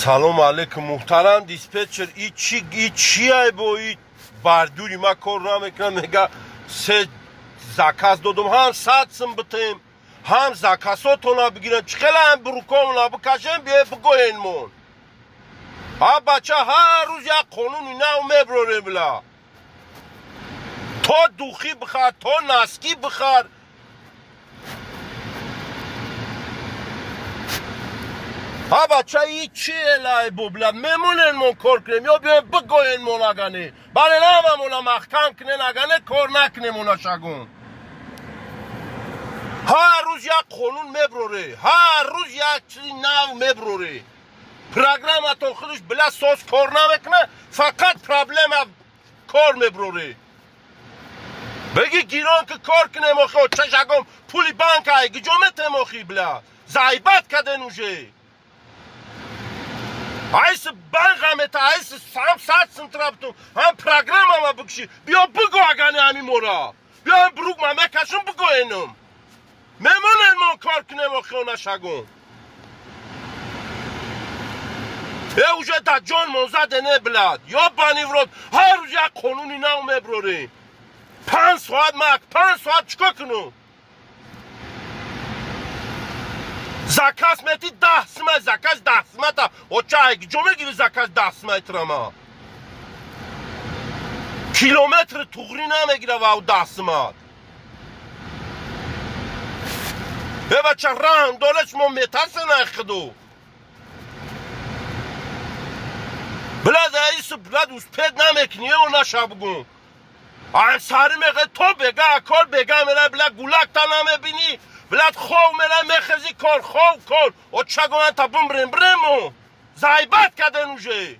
Салому алейкум, муҳтарам диспетчер. И чи, и чиай бо и бардури ма кор намекунам? Мега, се заказ додум, ҳам 100 сум битем, ҳам заказотона бигирем. Чӣ хела ҳам брукомона бикашем? Биё бигӯенмон. Ҳа бача, ҳар рӯз як қонуни нав меброрем, бла. То духи бихар, то носки бихар. Ҳа бача, и чи элай бо, бла? Мемонен мон кор кунем ё биёем бигӯенмон? Агане бале, намамона маҳкам кунен, агане кор накунем она шагун. Ҳар рӯз як қонун меброре, ҳар рӯз як чизи нав меброре. Программатон худаш, била, соз кор намекуна, фақат проблема кор меброре. Беги гирон ки кор кунем. Охи, чашагом пули банкай гиҷо метем? Охи, била, заебать каден уже. Айс банғамета, айс ҳам 100 сум траптум, ҳам программама бикши. Биё бигӯ, агане ҳами мора биё брук ма мекашум, бигӯенум. Мемонен мон кор кунем? Охи, нашагум э уже да ҷон мон задене, блядь, ёбаный в рот. Ҳар рӯз як қонуни нав меброрем. 5 соат мак, 5 соат чикор кунум? Заказ мети 10 сима, заказ 10 симата. Оча, ҷо мегири заказ 10 симаи трама? Километри туғрӣ намегира вау 10 симат. Э бача, раҳм доре, шумо метарсен ай худу. Блядь, аису, блядь, успеть намекунӣ. Э наша бугум, ансари мега то бега кор бега мера, бля, гулакта намебинӣ, блядь, хов мера, мехези, кор, хов, кор. Очагоан та бумрем, брему заебать каден уже.